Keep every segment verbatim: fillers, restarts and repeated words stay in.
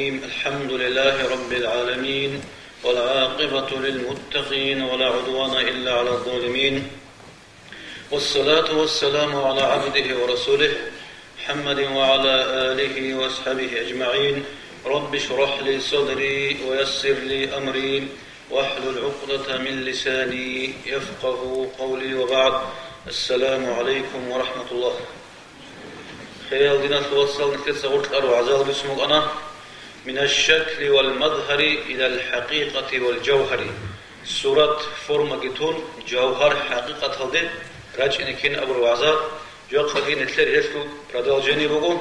الحمد لله رب العالمين، والعاقبة للمتقين، ولا عدوان إلا على الظالمين، والصلاة والسلام على عبده ورسوله محمد وعلى آله وأصحابه أجمعين. رب اشرح لي صدري ويسر لي أمري واحلل عقدة من لساني يفقه قولي وبعد. السلام عليكم ورحمة الله. Хириял диналъул вацал, нилъеца гъоркьа вагӀзал бицун букӀана: «Минаш-шакли вал-мазгьари илал-хӀакъикъати вал-жавгьари». Сурат, формаги тун, жавгьар хӀакъикъаталде рачӀине ккен абураб вагӀза. Жакъаги нилъер гьелъул продолжение буго.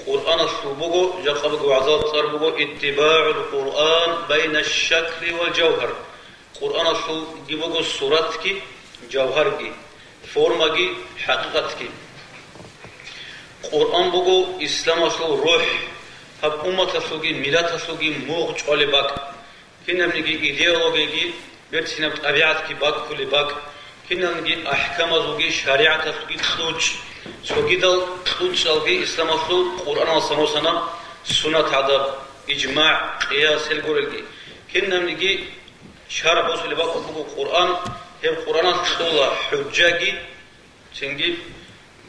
Къуръаналъул буго, жакъа буго вагӀзал цӀар буго: «ИттибагӀул Къуръан байна шакли вал жавгьар». Къуръаналъулги буго суратги, жавгьарги, формаги, хӀакъикъатги. Къуръан буго исламалъул рухӀ, гьаб умматалъулги миллаталъулги мугъ чӀвалеб бакӀ. Кинабниги идеологиялги, берцинаб тӀабигӀатги баккулеб бакӀ, киналниги ахӀкамазулги шаригӀаталъулги кьучӀ, цогидал кьучӀалги исламалъул Къуръаналдасан росана, суннат гӀадаб, ижмагӀ, къияс гьел гурелги. Кинабниги шаргӀ босулеб бакӀалъ буго Къуръан, гьеб Къуръаналъ кьола хӀужжаги, цинги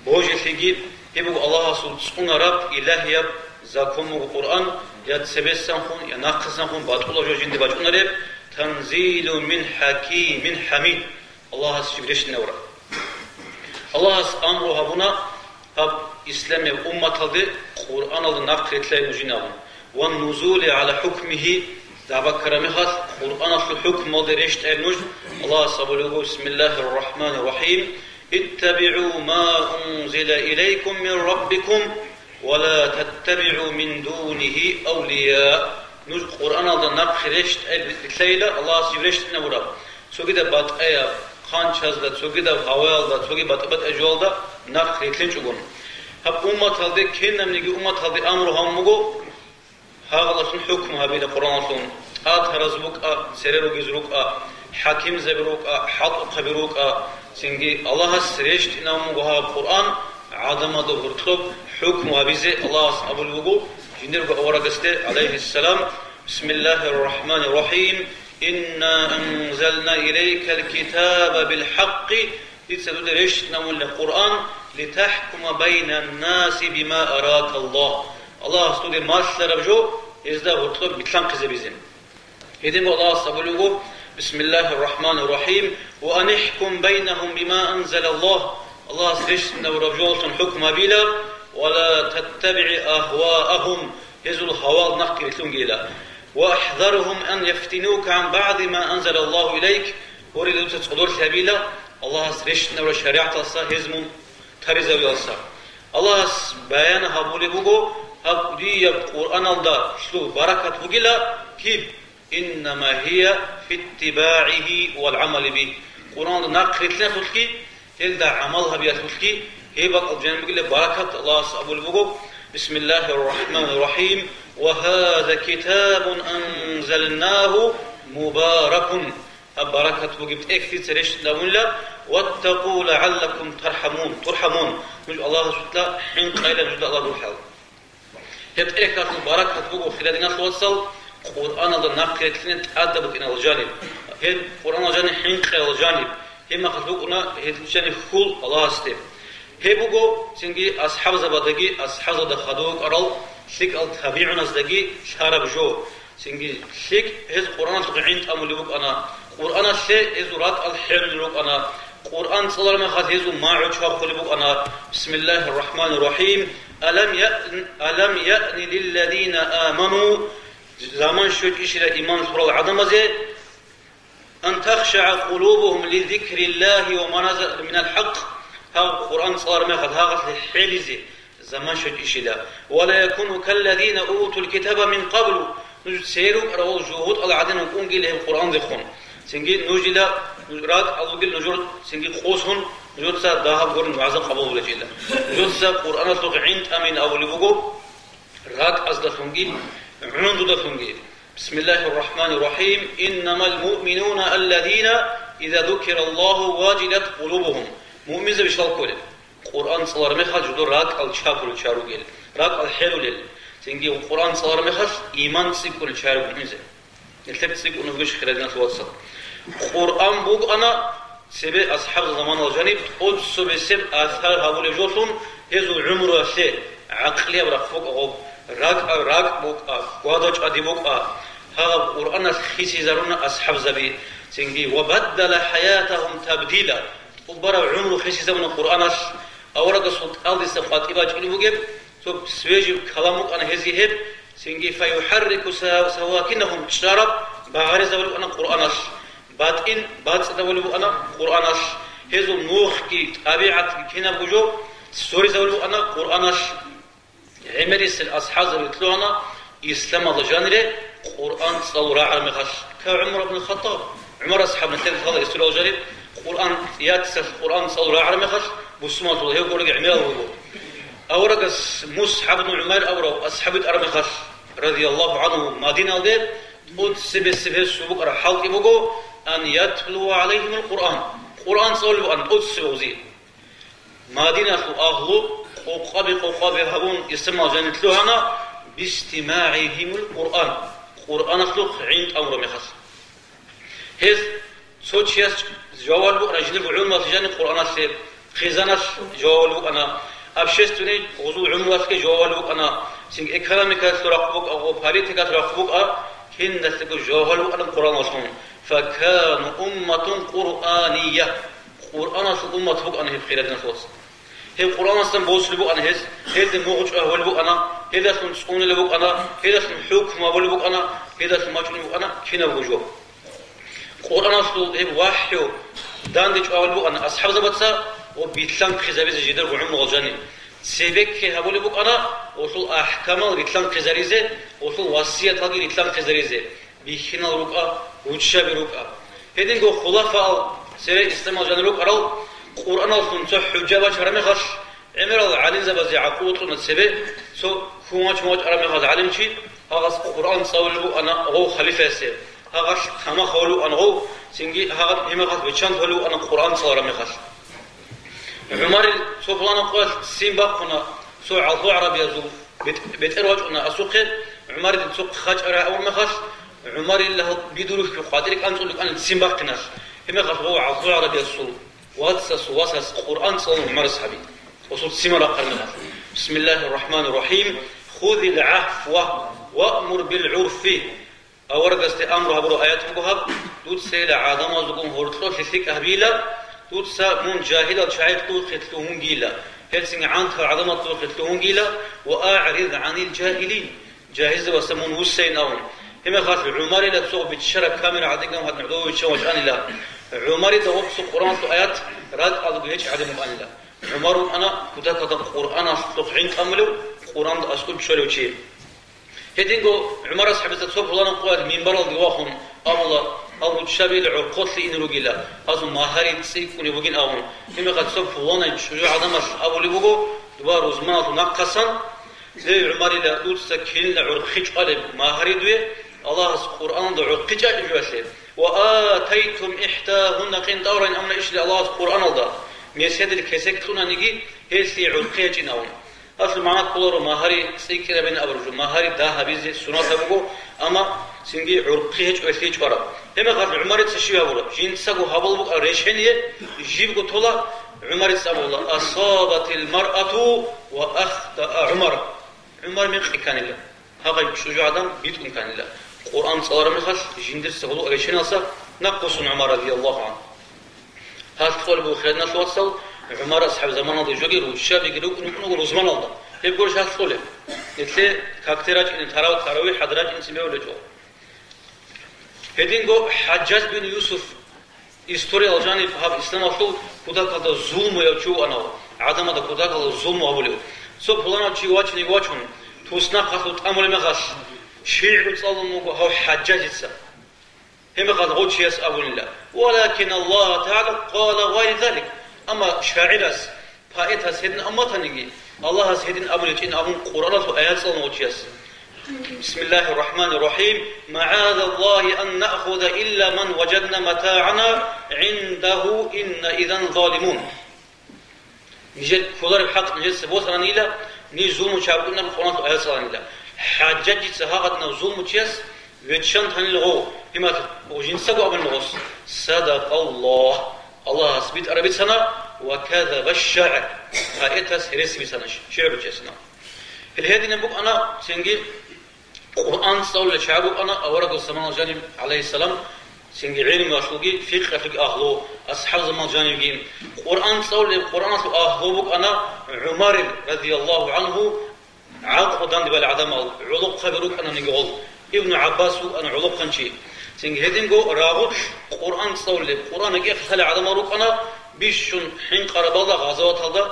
божилъиги. Гьеб буго Аллагьасул цӀунараб илагьияб закон буго Къуръан, я цебесанхун, я нахъисанхун батӀулаб жо жинда бачӀунареб, танзилун мин хӀакимин хӀамид, Аллагьас жиб рещтӀинабураб. Аллагьас амру гьабуна гьаб исламияб умматалде Къуръаналда нахъ рилълъайин нужин абун. «Ван-нузули гӀала хӀукмихи», дагӀба ккараб мехалъ, Къуръаналъул хӀукмалде рещтӀайин нуж. Аллагьас абулеб буго: «Бисмиллагьир рахӀманир рахӀим. ИттабигӀу ма унзила илайкум мин раббикум, ва ла таттабигӀу мин дунигьи авлия». Нуж Къуръаналда нахъ рещтӀайин рилълъайила, Аллагьас жиб рещтӀинабураб. Цогидаб батӀаяб хъанчазда, цогидаб гьаваялда, цоги батӀа-батӀа жоялда нахъ рилълъинчӀогун. Гьаб умматалде, кинабниги умматалде амру гьабун буго, гьагъалъун хӀукму гьабила Къуръаналъун, тӀатараз букӀа, цере ругез рукӀа, хӀакимзаби рукӀа, хӀалтӀухъаби рукӀа, цинги Аллагьас рещтӀинабун буго гьаб Къуръан, гӀадамазда гьоркьоб хӀукму гьабизе Аллагьас абулеб буго жиндирго аварагасде, гӀалайгьиссалам: «Бисмиллагьир рахӀманир рахӀим. Инна анзална илайкал китаба бил хӀакъкъи», дица дуда рещтӀинавуна Къуръан, «литахӀкума байнан-наси бима аракаллагь», Аллагьас дуда малъараб жо гьезда гьоркьоб билълъанхъизабизе. Гьединго Аллагьас абулеб буго: «Бисмиллагьир рахӀманир рахӀим. Ва анихӀкум байнагьум бима анзалаллагь». Аллагьас рещтӀинабураб жоялъун хӀукму гьабила, «ва ла таттабигӀ агьваагьум», гьезул гьавал нахъги рилълъунгейила. «Ва ахӀзаргьум ан яфтинука гӀан багӀди ма анзалаллагьу илайк», гьоре дуца цӀодорлъи гьабила Аллагьас рещтӀинабураб шаригӀаталдаса гьез мун таризавиялдаса. Аллагьас баян гьабулеб буго гьаб кӀудияб Къуръаналда лъул баракат бугила киб? «Иннама гьия фиттибагӀигьи вал гӀамали бигь». Къуръаналда нахъ рилълъиналъулъги, гьелда гӀамал гьабиялъулъги гьеб бакӀалда жаниб бугила баракат. Аллагьас абулеб буго: «Бисмиллагьир рахӀманир рахӀим. Ва гьаза китабун анзалнагьу мубаракун». Гьаб баракат бугеб тӀехь дица рещтӀинавунила. «Ваттакъу лагӀаллакум тархӀамун, турхӀамун». Нуж Аллагьасукьа хӀинкъайила, нужда Аллагь дурхӀал. Гьеб тӀехьалъул баракат буго, хириял диналъул вацал, Къуръаналда нахъ рилълъине тӀадаб букӀиналда жаниб. Гьеб Къуръаналда жаниб хӀинкъиялда жаниб. Гьеб мехалъ букӀуна гьелъул жаниб хьул Аллагьасде. Гьеб буго цинги асхӀабзабаздаги, асхӀабзабазда хадув вукӀарал лъикӀал табигӀуназдаги лъараб жо. Цинги лъикӀ гьез Къуръаналъухъ гӀин тӀамулеб букӀана, Къуръаналъе гьезул ракӀал хӀерулел рукӀана, Къуръан цӀалараб мехалъ гьезул магӀу чвахулеб букӀана: «Бисмиллагьир рахӀманир рахӀим. Алам яън-, алам яъни лилладина аману», заман щвечӀищила иман лъурал гӀадамазе, «ан тахшагӀа къулубугьум ли зикриллагьи ва ма назала минал хӀакъ», гьав Къуръан цӀалараб мехалъ гьагъалъе хӀелизе заман щвечӀищила. «Ва ла якуну калладина утул китаба мин къаблу», нуж цере рукӀарал жугьутӀал гӀадин вукӀунгила гьеб Къуръандехун. Цинги нужила ракӀал ругел нужер цинги къосун, нужеца дагьаб гурин вагӀза къабул гьечӀила. Нужеца Къуръаналъухъ гӀин тӀамин абулеб буго ракӀаздалъунги гӀундудалъунги. Бисмиллагьир рахӀманир рахӀим. «Иннамал муъминуна алладина иза зукираллагьу важилат къулубугьум». Муъминзаби щал кколел? Къуръан цӀалараб мехалъ жидер ракӀал чвахулел, чваругел, ракӀал хӀерулел. Цинги Къуръан цӀалараб мехалъ иман цӀикӀкӀуна чагӀи муъминзе. Нилъер цӀикӀкӀун бугищ, хирал диналъул вацал? Къуръан букӀана цебе асхӀабзабазул заманалда жаниб тӀоцебесеб асар гьабулеб жолъун гьезул гӀумруялъе. ГӀакълияб рахъ букӀа гъоб, ракӀ, ракӀ букӀа, гвада чӀади букӀа. Гьаб Къуръаналъ хисизаруна асхӀабзаби, цинги: «Ва баддала хӀаятагьум табдила». ТӀубараб гӀумру хисизабуна Къуръаналъ. Аварагасул кӀалдиса къватӀиб бачӀунеб бугеб, цо свежий калам букӀана гьезие гьеб, цинги: «Фаюхаррику са-, савакинагьум», чӀараб багъаризабулеб букӀана Къуръаналъ, батӀин бацӀцӀадабулеб букӀана Къуръаналъ, гьезул нухги тӀабигӀатги кинабго жо соризабулеб букӀана Къуръаналъ. ГӀемерисел асхӀабзаби лъугьана исламалда жанире Къуръан цӀалул рагӀараб мехалъ. Ка ГӀумар ибн Хаттаб, ГӀумар асхӀаб, нилъеда лъала историял жаниб, Къуръан, яцалъ Къуръан цӀалул рагӀараб мехалъ бусурманлъула, гьев гурого гӀемерал вуго. Аварагас МусгӀаб ибн ГӀумайр абурав асхӀаб витӀараб мехалъ, радияллагьу гӀангьу, Мадиналде тӀоцебесеб гьесул букӀараб хӀалтӀи буго: «Ан ятлуа гӀалайгьимул Къуръан», Къуръан цӀалулеб букӀана тӀоцебе гъузи. Мадиналъул агьлу къокъаби-къокъаби гьабун исламалда жанир лъугьана бистимагӀигьимул Къуръан, Къуръаналъухъ гӀин тӀамураб мехалъ. Гьез цо чияс жаваб букӀана, жиндирго гӀумруялъе жаниб Къуръаналъе, хъизаналъ жаваб букӀана, общественный гъузул гӀумруялъе жаваб букӀана, цинги экономикалъул рахъ букӀа, политикалъул рахъ букӀа, киналъего жаваб букӀана Къуръаналъун. Факану умматун Къуръания. Къуръаналъул уммат букӀана гьеб, хирал диналъул вацал. Гьеб Къуръанасдасан босулеб букӀана гьез, гьелде мугъ чӀвай гьабулеб букӀана, гьелдалъун цӀунулеб букӀана, гьелдалъун хӀукму гьабулеб букӀана, гьелдалъун бачӀунеб букӀана кинабго жо. Къуръаналъул гьеб вахӀю данде чӀвай гьабулеб букӀана асхӀабзабаца ва билълъанхъизабизе жидерго гӀумруялъ жаниб. Цебекке гьабулеб букӀана гъолъул ахӀкамал билълъанхъизаризе, гъолъул васияталги билълъанхъизаризе. Бихьинал рукӀа, руччаби рукӀа. Гьединго хулафаал цере исламалда жанир рукӀарал Къуръаналъун цо хӀужа бачараб мехалъ, гӀемерал гӀалимзабазе гӀакъуба кьуна цебе, цо ккун вач-мун вачӀараб мехалъ гӀалимчи, гьагъас Къуръан цӀалулеб букӀана гъов халифасе, гьагъалъ тамах гьавулеб букӀана гъов, цинги гьагъаб гьеб мехалъ биччан толеб букӀана Къуръан цӀалараб мехалъ. ГӀумарил цо пуланаб къоялъ ццин бахъуна цо гӀалху гӀарабиязул бетӀ-, бетӀер вачӀуна асухъе, ГӀумаридин цо хъачӀарай абун мехалъ, ГӀумарил гьал бидурухъе къватӀире кӀанцӀулел кӀанил ццин бахъиналъ, гьеб мехалъ гъов гӀалху гӀарабиясул вацасул васас Къуръан цӀалун ГӀумарас гьаби. Асул ццин рахъараб мехалъ: «Бисмиллагьир рахӀманир рахӀим, худил гӀафва ваъмур бил гӀурфи». Аварагасде амру гьабураб аят буго гьаб: «Дуцайила гӀадамазулгун гьоркьоблъи лъикӀ гьабила, дуца мун жагьилал чагӀи лъугьухъе лъугьунгила, гьелцинги гӀантал гӀадамал лъугьухъе лъугьунгила, ва агӀрид гӀанил жагьилин, жагьилзабасда мун вуссайин», – абун. Гьеб мехалъ ГӀумарила цо биччараб камера гӀадин гьадин гӀодов виччан вачӀанила. ГӀумарида гъоб цо Къуръаналъул аят ракӀалдаго гьечӀеб гӀадин букӀанила. ГӀумар вукӀана кутакалда Къуръаналъухъ гӀин тӀамулев, Къуръанда аскӀоб чӀолев чи. Гьединго ГӀумар асхӀабица цо пуланаб къоялъ минбаралде вахун абула, гьал руччабиил гӀорхъолъе ине ругила, гьазул магьари цӀикӀкӀунеб бугин абун. Гьебмехалъ цо пуланай чӀужугӀаданалъ абулеб буго, доба рузманалъул нахъасан: «Ле, ГӀумарила, дуца кинила гӀорхъи чӀвалеб магьари дуе, Аллагьас Къуръаналда гӀорхъи чӀвачӀеб жоялъе. Ва атайтум ихӀдагьунна къинтӀаран», амна ишли Аллагьас Къуръаналда, меседил кесек кьунаниги, гьелъие гӀорхъи гьечӀин абун. Гьалъул магӀна кколаро магьари цӀикӀкӀинабин абураб жо, магьари дагь гьабизе суннатаб буго, амма цинги гӀурхъи гьечӀо гьелъие чӀвараб. Гьебмехалъ ГӀумарица щиб гьабураб? Жинцаго гьабулеб букӀараб решение жибго тола, ГӀумарица абула: «Асабатил маръату ва ахтаа ГӀумар». ГӀумар мекъи кканила. Гьагъай чӀужугӀадан битӀун кканила. Къуръан цӀалараб мехалъ жиндирца гьабулеб решениялдаса нахъвуссун ГӀумар радияллагьу гӀангьу. Гьалъ цӀолеб буго, хирал диналъул вацал, ГӀумар асхӀаб заманалда жоги руччабиги рукӀун рукӀунаго рузманалда. Гьеб гурищ гьалъ цӀолеб? Нилъее какде рачӀине, тарав-, таравихӀалда рачӀине цин бегьулеб гьечӀо. Гьединго ХӀажжаж бин Юсуф историял жаниб гьаб исламалъул кутакалда зулмуяв чи вугӀанав, гӀадамалда кутакалда зулму гьабулев. Цо пуланав чи вачине вачун, туснахъалъув тӀамулеб мехалъ, шигӀру цӀалун вуго гьав ХӀажжажица. Гьебмехалъ гъов чияс абунила: «Валакин Аллагь ТагӀала къала гъайри залик». Амма шагӀирас, поэтас гьедин амматаниги, Аллагьас гьедин абулечӀин абун Къуръаналъул аят цӀалун гъов чияс. Бисмиллагьир рахӀманир рахӀим. «МагӀазаллагьи ан наъхуза илла ман важадна матагӀана гӀиндагьу инна изан залимун». Нижер кколареб хӀакъ нижеца босананила, ниж зулму чагӀи букӀинаб Къуръаналъул аят цӀаланила. ХӀажжаджица гьагъадинав зулмучияс виччан танил гъов, гьимат жинцаго абунил гъос: «Садакъаллагь», Аллагьас битӀараб бицана, «ва казаба шшагӀир», поэтас гьереси бицана, шигӀручиясинав. Гьел гьединаб букӀана цинги Къуръан цӀалулел чагӀи букӀана аварагасул заманалъ жаниб, гӀалайгьиссалам, цинги гӀилмуялъулги, фикъгьалъулги агьлу, асхӀаб заманалъ жанивги. Къуръан цӀалулел, Къуръаналъул агьлу букӀана ГӀумарил, радияллагьу гӀангьу, гӀакълу дандибал гӀадамал, гӀолохъаби рукӀана ниггъол, Ибну ГӀаббас вукӀана гӀолохъанчи. Цинги гьединго рагъулъ Къуръан цӀалулел, Къуръан рекӀехъ лъалел гӀадамал рукӀана, бищун хӀинкъарабалда, гъазаваталда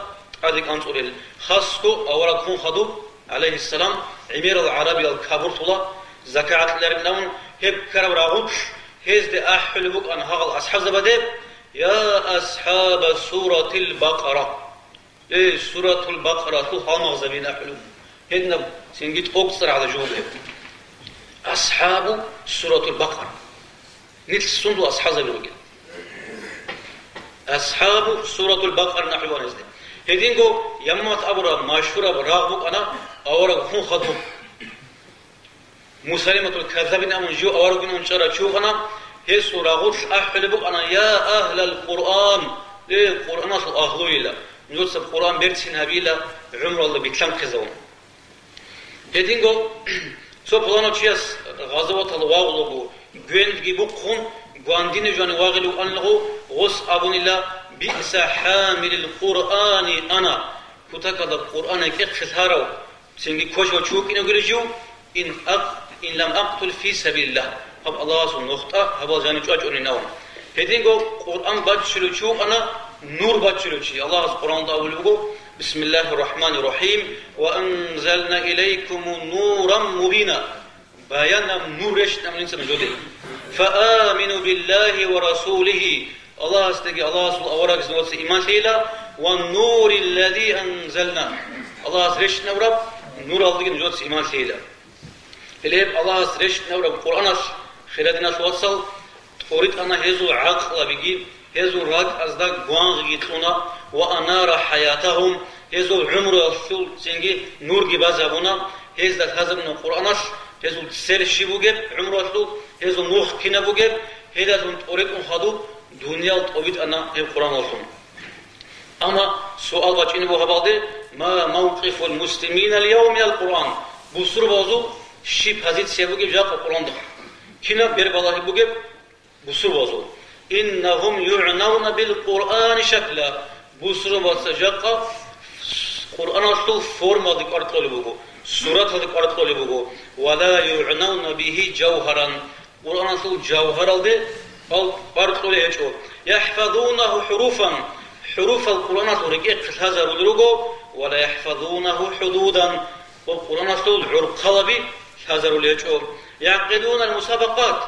тӀаде кӀанцӀулел. Хасго авараг хун хадуб, гӀалайгьиссалам, гӀемерал гӀарабиял кабурлъула, закагӀат кьеларин абун, гьеб ккараб рагъулъ гьезде ахӀулеб букӀана гьагъал асхӀабзабаде: «Я асхӀаба суратил Бакъара». Эй, Суратул Бакъаралъул гьалмагъзабин ахӀулеб. Гьединаб цинги тӀокӀцӀар гьала жугьутӀ. АсхӀабу Суратул Бакъара. Нилъ сундул асхӀабзаби ругел? АсхӀабу Суратул Бакъара нахӀван гьезде. Гьединго Ямамат абураб машгьураб рагъ букӀана авараг хун хадуб. Мусайлиматул Каззабин абун жив аварагин абун чӀарав чи вукӀана, гьесул рагъулъ ахӀулеб букӀана: «Я агьлал Къуръан», ле, Къуръаналъул агьлуйила, нужеца Къуръан берцин гьабила гӀумруялда битлъанхъизавун. Гьединго цо пуланав чияс гъазаваталда вагъулаго, гвендги бухъун, гвандине жване вагъилев вукӀанилго, гъос абунила: «Биъса хӀамилил Къуръани ана», кутакалда Къуръан рекӀехъе лъарав, цинги квешав чи вукӀине вугила жив, «ин акъ-, ин лам акътул фи сабилиллагь», гьаб Аллагьасул нухда гьабал жанив чӀвачӀунин абун. Гьединго Къуръан баччулев чи вукӀана, нур баччулев чи. Аллагьас Къуръаналда абулеб буго: «Бисмиллагьир рахӀманир рахӀим, ва анзална илайкуму нуран мубина». Баянаб нур рещтӀинаб инсан жоде. «Фаамину биллагьи ва расулигьи», Аллагьасдаги Аллагьасул аварагасдаги нужеца иман лъейила, «ва нуриллази анзална», Аллагьас рещтӀинабураб нуралдаги нужеца иман лъейила. Гьеле гьеб Аллагьас рещтӀинабураб Къуръаналъ, хириял диналъул вацал, тӀоритӀана гьезул гӀакълабиги, гьезул ракӀазда гвангъиги кьуна, «ва анара хӀаятагьум», гьезул гӀумруялъул цинги нурги базабуна, гьезда лъазабуна Къуръаналъ гьезул цел щиб бугеб гӀумруялъул, гьезул нух кинаб бугеб, гьелдалъун тӀоритӀун хадуб дуниял тӀобитӀана гьеб Къуръаналъун. Амма суал бачӀине буго гьабалде: «Ма мавкъифул муслимина ал-явма мин ал-Къуръан?» Бусурбабазул щиб позиция бугеб жакъа Къуръанда? Кинаб бербалагьи бугеб бусурбабазул? «Иннагьум югӀнавна бил Къуръани шакла». Бусурбабаца жакъа Къуръаналъул формалде кӀвар кьолеб буго, сураталде кӀвар кьолеб буго. «Ва ла югӀнавна бигьи жавгьаран». Къуръаналъул жавгьаралде кӀвар кьолей гьечӀо. «ЯхӀфазунагьу хӀуруфан», хӀуруфал Къуръаналъул рекӀехъе лъазарулел руго, «ва ла яхӀфазунагьу хӀудудан», ва Къуръаналъул гӀурхъалаби лъазарулел гьечӀо. «ЯгӀкъидунал мусабакъат»,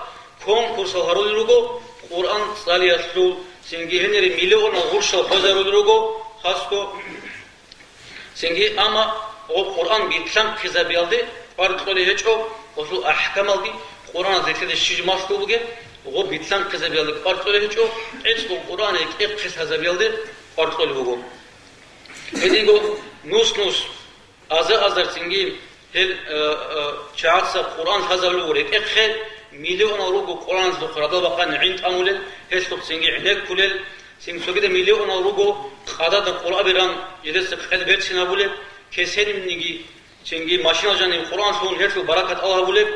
конкурсал гьарулел руго Къуръан цӀалиялъул, цинги гьенире миллионал гъурщал хвезарулел руго, хасго Цинги, амма гъо Къуръан битлъанхъизабиялде кӀвар кьолей гьечӀо, гъолъул ахӀкамалги, Къуръаналъ нилъеда щиб малъулеб бугеб, гъо битлъанхъизабиялде кӀвар кьолей гьечӀо, гӀицӀго Къуръан рекӀехъе лъазабиялде кӀвар кьолеб буго. Гьединго нус-нус, аза-азар цинги гьел, э, э, чагӀаца Къуръан лъазабулеб буго рекӀехъе, миллионал руго Къуръаналъухъ радал-бакъан гӀин тӀамулел, гьелъухъ цинги гӀенеккулел, Цин цогидаб миллионал руго къададан Къуръаби ран, жидеца къед берцин гьабулеб, кесенибниги, цинги машинал жаниб Къуръан лъугьун гьелъул баракат Аллагь гьабулеб.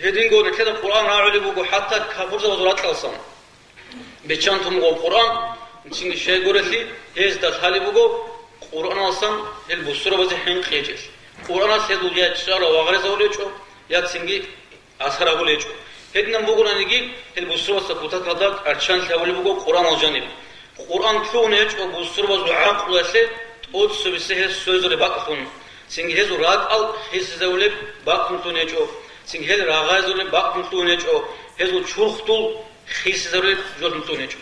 Гьединго нилъеда Къуръан рагӀулеб буго хӀатта капурзабазул ракьалсан. Биччан тун буго Къуръан, цинги щайгурелъи, гьезда лъалеб буго Къуръаналсан гьел бусурабазе хӀинкъи гьечӀелъ. Къуръаналъ гьезул я чӀара вагъаризавулечӀо, я цинги асар гьабулей гьечӀо. Гьединан бугонаниги, гьел бусурбабазда кутакалда кӀарччан лъабулеб буго Къуръанал жаниб. Къуръан лъугьун гьечӀо бусурбабазул гӀакълуялъе, тӀоцебесеб гьез сверизарулеб бакӀалъун. Цинги гьезул ракӀал хисизарулеб бакӀалъун лъугьун гьечӀо. Цинги гьел рагъайзарулеб бакӀалъун лъугьун гьечӀо. Гьезул чурхдул хисизарулеб жолъун лъугьун гьечӀо.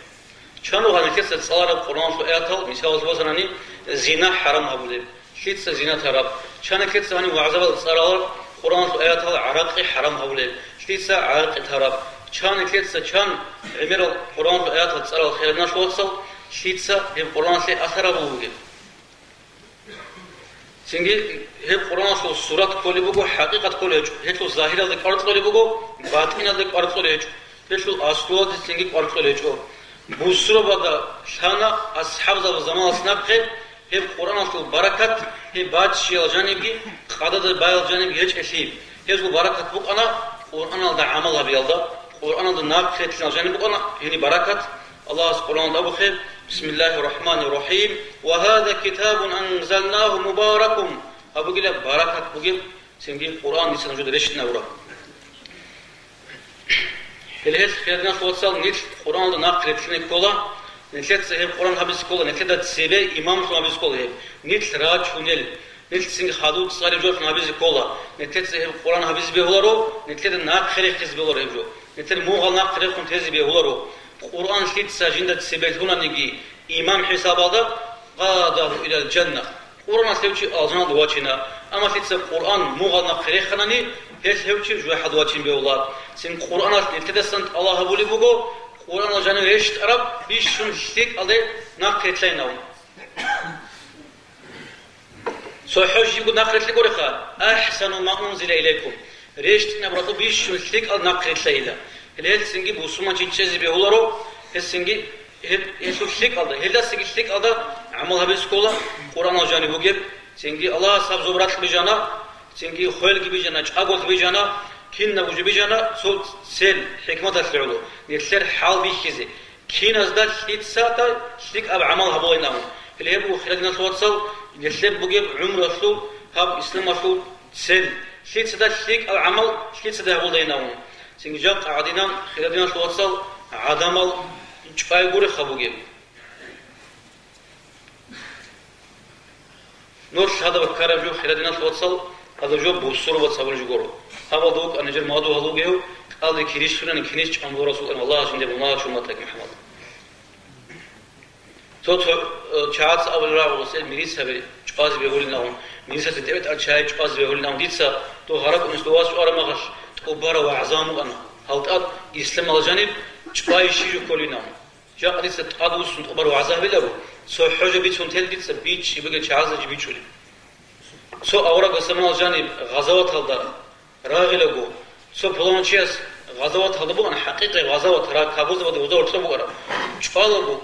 Чан вугьа нилъеца цӀалараб Къуръаналъул аятал, мисалалъе босанани, зина хӀарам гьабулеб? Лъица зина тараб? Чан нилъеца гьанив вагӀзабазда цӀалараб Къуръаналъул аятал гӀаракъи хӀарам гьабулеб? Лъица гӀаракъи тараб? Чан нилъеца чан гӀемерал Къуръаналъул аятал цӀаларал хириял диналъул вацал, лъица гьеб Къуръаналъе асар гьабулеб бугеб? Цинги гьеб Къуръаналъул сурат кколеб буго, хӀакъикъат кколеб гьечӀо. Гьелъул загьиралде кӀвар кьолеб буго, батӀиналде кӀвар кьолеб гьечӀо. Гьелъул аслуялде цинги кӀвар кьолеб гьечӀо. Бусурбабазда лъана асхӀабзабазул заманалъ нахъе гьеб Къуръаналъул баракат, гьеб баччиял жанибги, къадада баял жанибги гьечӀелъи. Гьезул баракат букӀана Къуръаналда гӀамал гьабиялда, Къуръаналда нахърилълъинал жаниб букӀана гьениб баракат. Аллагьас Къуръаналда абухъе: «Бисмиллагьир рахӀманир рахӀим. Ва гьаза китабун анзалнагьу мубаракун». Гьаб бугила баракат бугеб, цинги Къуръан дица нужеда рещтӀинабураб. Гьеле гьелъ, хириял диналъул вацал, нилъ Къуръаналда нахърилълъине ккола, нилъеца гьеб Къуръан гьабизе ккола, нилъеда цебе имамлъун гьабизе ккола гьеб, нилъ рачунел, нилъ цинги хадуб цӀалеб жолъун гьабизе ккола, нилъеца гьеб Къуръан гьабизе бегьуларо, нилъеда нахъе рехизе бегьуларо гьеб жо, нилъер мугъал нахъе рехун тезе бегьуларо. Къуръан лъица жинда цебе лъунаниги имам хӀисабалда, къадагьу илал жанна, Къуръаналъ гьев чи алжаналда вачина, амма лъица Къуръан мугъал нахъе реханани, гьелъ гьев чи жужахӀалда вачин бегьула. Цин Къуръаналъ нилъедасан тӀалаб гьабулеб буго, Къуръанал жанив рещтӀараб бищун лъикӀалде нахърилълъайин абун. ЦохӀо жибго нахърилълъи гуреха: «АхӀсану ма унзила илайкум». РещтӀинаб ракъу бищун лъикӀал нахърилълъайила. Гьеле гьелцинги бусурманчи чӀезе бегьуларо, гьесинги гьеб-, гьелъул лъикӀалда, гьелдасаги лъикӀалда гӀамал гьабизе ккола, Къуръанал жанив бугеб, цинги Аллагьас гьаб зоб ракь бижана, цинги хвелги бижана, чӀаголъи бижана, кинабго жо бижана, цо цел, хӀикматалъе гӀоло, нилъер хӀал бихьизе. Киназда лъицада лъикӀаб гӀамал гьабулайин абун. Гьеле гьеб буго, хириял диналъул вацал, нилъер бугеб гӀумруялъул гьаб исламалъул цел. Лъицада лъикӀаб гӀамал лъицада гьабулайин абун. Цинги жакъа гӀадинан, хириял диналъул вацал, гӀадамал чӀвай гуреха бугеб. Нур лъадаб ккараб жо, хириял диналъул вацал, гьадаб жо бусурбац абулеб жо гуро. Гьабалда вукӀана нижер магӀдуб гьалугев, кӀалдиб кирищ сунани кинис чӀван буго Расул, Аллагьас жинда мунагьал чун батаги МухӀаммад. Цо, цо, э, чагӀаца абулеб рагӀулас, э, милицаби чӀвазе бегьулин абун, милицаца тӀебетӀал чагӀи чӀвазе бегьулин абун, дица дов гьаракӀунес дов вас чӀвараб мехалъ тӀубараб вагӀза гьабун букӀана. Гьал тӀад исламалда жаниб чӀвай щиб жо кколин абун. Жакъа дица тӀадвуссун тӀубараб вагӀза гьабиларо, цохӀо жо бицун тел дица бичӀчӀи бугел чагӀазда жо бичӀчӀулеб. Цо аварагас заманалда жаниб гъазаваталда рагъилаго, цо пуланав чияс гъазаваталда букӀана, хӀакъикъи гъазават, ра-, капурзабазда гъоза гьоркьоб букӀараб. ЧӀвалаго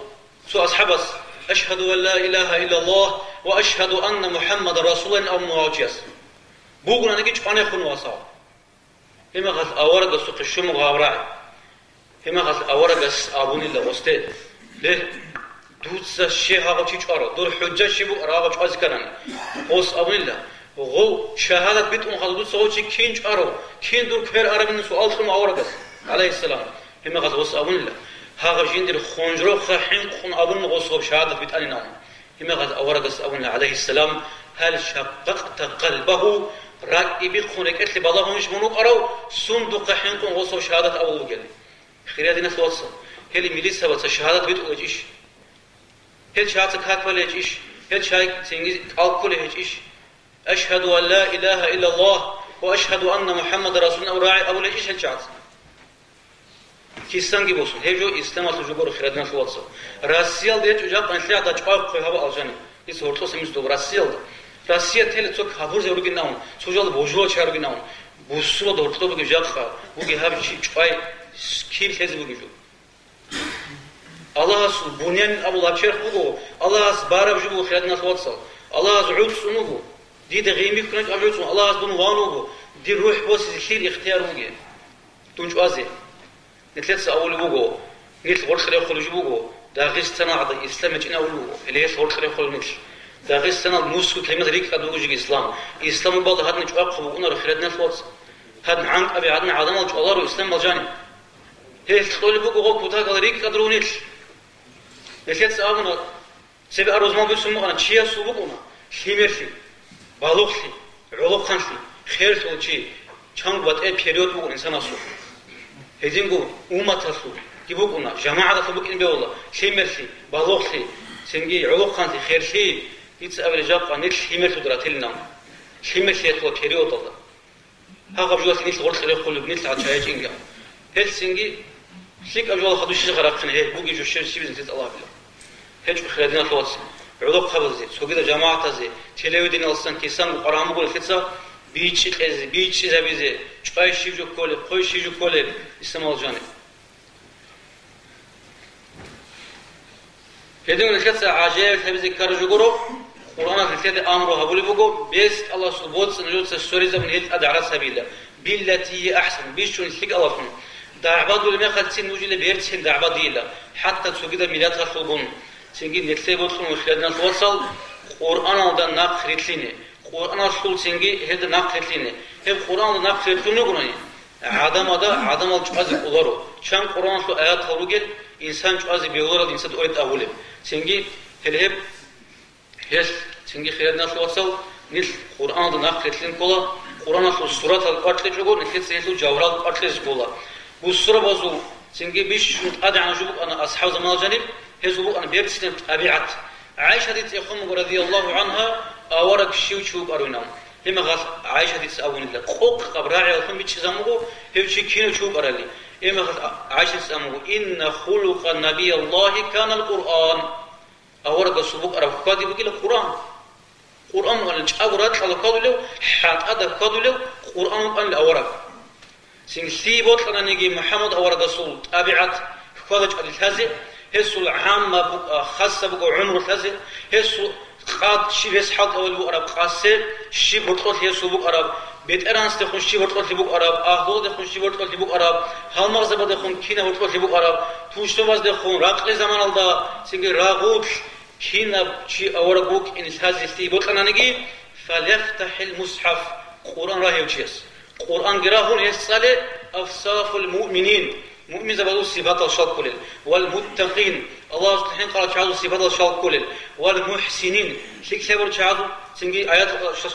цо асхӀабас: «Ашгьаду ан ла илагьа иллаллагь ва ашгьаду анна МухӀаммадан расулуллагь», – абун вугев чияс. Бугонаниги чӀванехун васав. Гьеб мехалъ аварагасухъе щун буго гьаб рагӀи. Гьеб мехалъ аварагас абунила гъосде: «Ле, дуца щай гьагъав чи чӀварав? Дур хӀужа щиб букӀараб гьагъав чӀвазе кканани?» Гъос абунила: «Гъов шагьадат битӀун хадуб дуца гъов чи кин чӀварав, кин дур квер арабин?» – суал кьун аварагас, гӀалайгьиссалам. Гьеб мехалъ гъос абунила: «Гьагъав жиндир хунжрохъа хӀинкъун абун гъос гъоб шагьадат битӀанин абун». Гьеб мехалъ аварагас абуна, гӀалайгьиссалам: «Гьал шаккъакъта къалбагьу, ракӀги бихъун рекӀелъе балагьунищ мун вукӀарав, сундухъа хӀинкъун гъосул шагьадат абулеб бугел?» Хириял диналъул вацал, гьел милицабаца шагьадат битӀулеб гьечӀищ? Гьел чагӀаца какулеб гьечӀищ? Гьел чагӀи цинги кӀал кколеб гьечӀищ? «Ашгьаду ан ла илагьа иллаллагь ва ашгьаду анна МухӀаммадан расулуллагь» абулеб рагӀи абулеб гьечӀищ гьел чагӀаца? Кисанги босун, гьеб жо исламалъул жо гуро, хириял диналъул вацал. Россиялда гьечӀо жакъа нилъеда чӀвай хъвей гьабал алжани. Дица гьоркьоса мисдул Россиялда. Россия тела цо капурзаби ругин абун, цо жал божулал чагӀи ругин абун. Бусурбабазда гьоркьоб бугеб жакъа бугеб гьаб чи чӀвай киб лъезе бугеб жо. Аллагьасул бунянин абулаб черх буго, Аллагьас бараб жо буго, хириял диналъул вацал. Аллагьас гӀуцӀун вуго. Дида гъимихьунеб аб гӀуцӀун, Аллагьас дун ван вуго. Дир рухӀ босизе лъил ихтияр бугеб? Дун чӀвазе. Нилъеца абулеб буго, нилъ гъоркье рехулеб жо буго, Дагъистаналда ислам гьечӀин абулеб буго, гьеле гьелъ гъоркье рехулеб нилъ. Дагъистаналда нусго километр рикӀкӀад буго жеги ислам. Исламалда гьадин чӀвахъун букӀунаро, хириял диналъул вацал. Гьадин гӀанкӀаби гьадин гӀадамал чӀваларо исламалда жаниб. Гьелъ кьолеб буго гъо кутакал рикӀкӀад ругел нилъ. Нилъеца абуна, цебе арузмал бицун букӀана, чиясул букӀуна лъимерлъи, балугълъи, гӀолохъанлъи, херлъул чи, чанго батӀияб период буго инсанасул. Гьединго умматалъулги букӀуна, жамагӀаталъул букӀин бегьула, лъимерлъи, балугълъи, цинги гӀолохъанлъи, херлъи, дица абилеб жакъа нилъ лъимерлъуда ратилин абун. Лъимерлъиялъул периодалда. Гьагъаб жоялъе нилъ гъоркье рехулеб, нилъ гьача гьечӀинги. Гьелъ цинги лъикӀаб жоялда хадур щиб рахъине, гьеб бугеб жо щиб-, щибизе нилъеца Аллагь билан. ГьечӀо, хириял диналъул вацал. гӀолохъабазе, цогидал жамагӀатазе, телевидениялдасан кисанго къваригӀун буго нилъеца бичӀчӀи кьезе, бичӀчӀизабизе, чӀвай щиб жо кколеб, хъвей щиб жо кколеб, исламал жаниб. Гьедин нилъеца гӀажаиблъи гьабизе ккараб жо гуро, Къуръаналъ нилъеда амру гьабулеб буго, бес Аллагьасул боцӀи нужеца сверизабун гьел тӀад гӀарац гьабила, «Биллати гьия ахӀсан», бищун лъикӀалалъун. ДагӀбадулеб мехалъцин нуж берцин дагӀбадейила, хӀатта цогидаб миллаталъулгун. Цинги нилъее бокьун, хириял диналъул вацал, Къуръаналда нахъ рилълъине. Къуръаналъул цинги гьелда нахъ рилълъине. Гьеб Къуръаналда нахъ рилълъун ругони, гӀадамалда гӀадамал чӀвазе кӀоларо. Чан Къуръаналъул аятал ругел, инсан чӀвазе бегьуларел инсанас тӀад гьабулеб. Цинги гьел гьеб, гьелъ цинги, хириял диналъул вацал, нилъ Къуръаналда нахъ рилълъин ккола, Къуръаналъул суратал кӀвар кьечӀого, нилъеца гьелъул жавгьарал кӀвар кьезе ккола. Бусурбабазул цинги бищун тӀадегӀанаб жо букӀана асхӀаб заманалъ жаниб, гьезул букӀана берцинаб тӀабигӀат. ГӀайшатица хъван буго, радияллагьу гӀангьа, авараг щив чи вукӀаравинав. Гьеб мехалъ ГӀайшатица абунила, къокъаб рагӀиялъун бичӀчӀизабун буго гьев чи кинав чи вукӀарали. Гьеб мехалъ ГӀайшатица абун буго: «Инна хулукъа набияллагьи канал Къуръан». Аварагасул букӀараб хьвади бугила Къуръан. Къуръан мугӀалим чӀаго ракьалда хьвадулев, хӀатӀада хьвадулев Къуръан вукӀанил авараг. Цинги лъие бокьананиги МухӀаммад аварагасул тӀабигӀат хьвада-чӀвади лъазе, гьесул гӀамма букӀа, хасса букӀа гӀумру лъазе, гьесул къад щиб, гьес хӀалтӀулев вукӀараб къасе, щиб гьоркьолъи гьесул букӀараб, бетӀергьанасдехун щиб гьоркьолъи букӀараб, агьлуладехун щиб гьоркьолъи букӀараб, гьалмагъзабаздехун кинаб гьоркьолъи букӀараб, тушбабаздехун, ракълил заманалда, цинги рагъулъ, кинаб чи авараг вукӀин лъазе лъие бокьананиги, «ФаляфтахӀил мусхӀаф», Къуръан рагьев чияс. Къуръанги рагьун гьес цӀале, «Авсафул муъминин», муъминзабазул сипатал щал кколел, «вал муттакъин», Аллагьасул хӀинкъарал чагӀазул сипатал щал кколел, «вал мухӀсинин», лъикӀлъи гьабурал чагӀазул цинги аят-,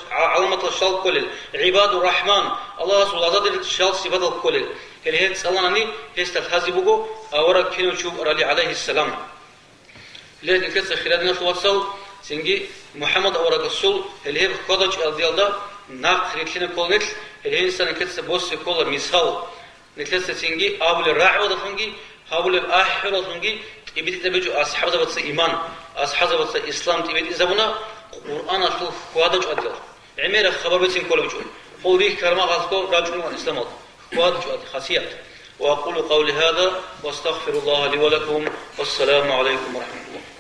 гӀаламатал щал кколел, «гӀибадур рахӀман», Аллагьасул лададерил щал сипатал кколел. Гьел гьес цӀаланани, гьесда лъазе буго авараг кинав чи вукӀарали, гӀалайгьиссалам. Гьеле нилъеца, хириял диналъул вацал, цинги МухӀаммад аварагасул гьеле гьеб хьвада-чӀвадиялда нахъ рилълъине ккола нилъ, гьеле гьениса нилъеца босе ккола мисал. Нилъеца цинги абулеб рагӀуладалъунги, гьабулеб ахӀуладалъунги тӀибитӀизабичӀо асхӀабзабаца иман, асхӀабзабаца ислам тӀибитӀизабуна Къуръаналъул хьвада-чӀвадиялъ. ГӀемераб хабар бицин кколеб гьечӀо. Гьел рихьараб мехалъго рачӀуна ислам, хьвада-чӀвади, хасият. وأقول قولي هذا وأستغفر الله لي ولكم. والسلام عليكم ورحمة الله.